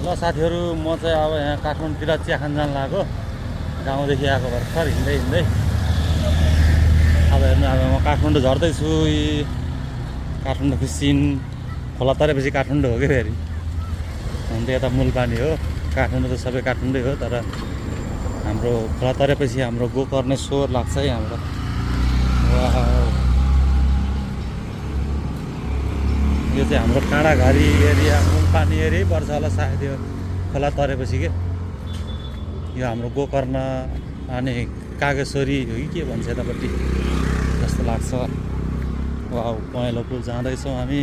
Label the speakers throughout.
Speaker 1: ल साथीहरू, म चाहिँ अब यहाँ काठमाडौँतिर चिया खान जान लागेको। गाउँदेखि आएको भर्खर हिँड्दै हिँड्दै अब हेर्नु, अब म काठमाडौँ झर्दैछु। काठमाडौँको सिन खोला तरेपछि काठमाडौँ हो कि फेरि, हुन त यता मूल पानी हो। काठमाडौँ त सबै काठमाडौँ हो, तर हाम्रो खोला तरेपछि हाम्रो गोकर्णेश्वर लाग्छ है हाम्रो। यो चाहिँ हाम्रो काँडाघारी एरिया, मूलपानी एरिया पर्छ होला सायद यो खोला तरेपछि के। यो हाम्रो गोकर्ण अनि कागेश्वरी हो कि के भन्छ यतापट्टि जस्तो लाग्छ। वाउ, पहेँलो पुल जाँदैछौँ हामी।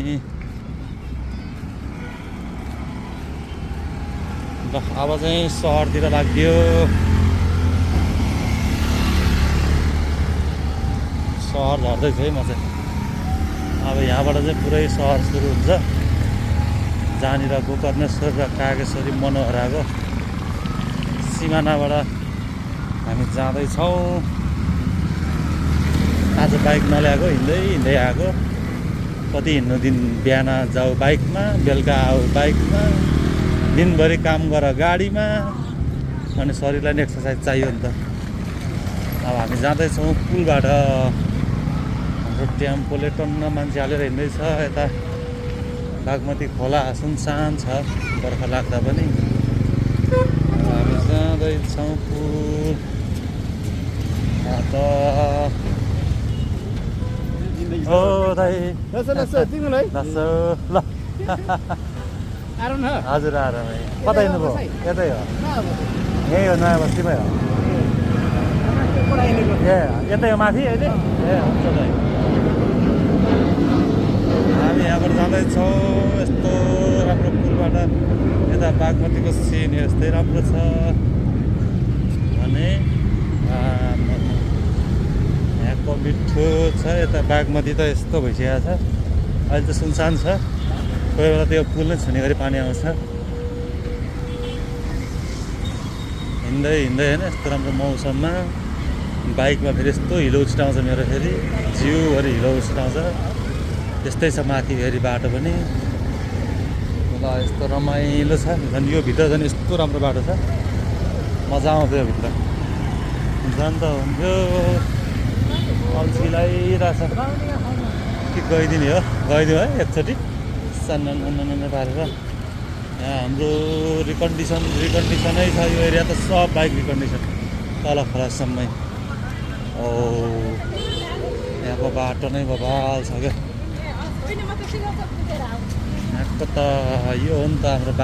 Speaker 1: ल अब चाहिँ सहरतिर लाग्यो। सहर झर्दैछु है म चाहिँ। अब यहाँबाट चाहिँ पुरै सहर सुरु हुन्छ, जहाँनिर गोकर्णेश्वर र कागेश्वरी मनोहराको सिमानाबाट हामी जाँदैछौँ। आज बाइक नल्याएको, हिँड्दै हिँड्दै आएको। कति हिँड्नु, दिन बिहान जाऊ बाइकमा, बेलुका आऊ बाइकमा, दिनभरि काम गर गाडीमा, अनि शरीरलाई नि एक्सर्साइज चाहियो नि त। अब हामी जाँदैछौँ पुलबाट। हाम्रो टेम्पोले टन्न मान्छे हालेर हिँड्दैछ। यता बागमती खोला सुनसान छ बर्खा लाग्दा पनि। हामी जाँदैछौँ पुल। ओ दाइ ल हजुर आराम। कता हिँड्नुभयो? यतै हो, यही हो, नयाँ बस्तीमै हो। ए यतै हो माथि अहिले? ए हुन्छ दाइ। हामी यहाँबाट जाँदैछौँ यस्तो राम्रो पुलबाट। यता बागमतीको सिन यस्तै राम्रो छ भने यहाँको मिठो छ। यता बागमती त यस्तो भइसकेको छ, अहिले त सुनसान छ। कोही बेला त्यो पुल नै छुने गरी पानी आउँछ। हिँड्दै हिँड्दै होइन, यस्तो राम्रो मौसममा बाइकमा फेरि यस्तो हिलो उछिटाउँछ मेरो, फेरि जिउभरि हिलो उछिटाउँछ। त्यस्तै छ माथि फेरि बाटो पनि। ल यस्तो रमाइलो छ झन्। यो भित्र झन् यस्तो राम्रो बाटो छ, मजा आउँथ्यो यो भित्र झन् त हुन्थ्यो। अल्छी लगाइरहेछ कि गइदिने हो, गइदिउँ है एकचोटि सानो पारेर। यहाँ हाम्रो रिकन्डिसनै छ यो एरिया त, सब बाइक रिकन्डिसन तल खोलासम्मै। ओ यहाँको बाटो नै बबाल छ क्या। यहाँको त यो हो नि त हाम्रो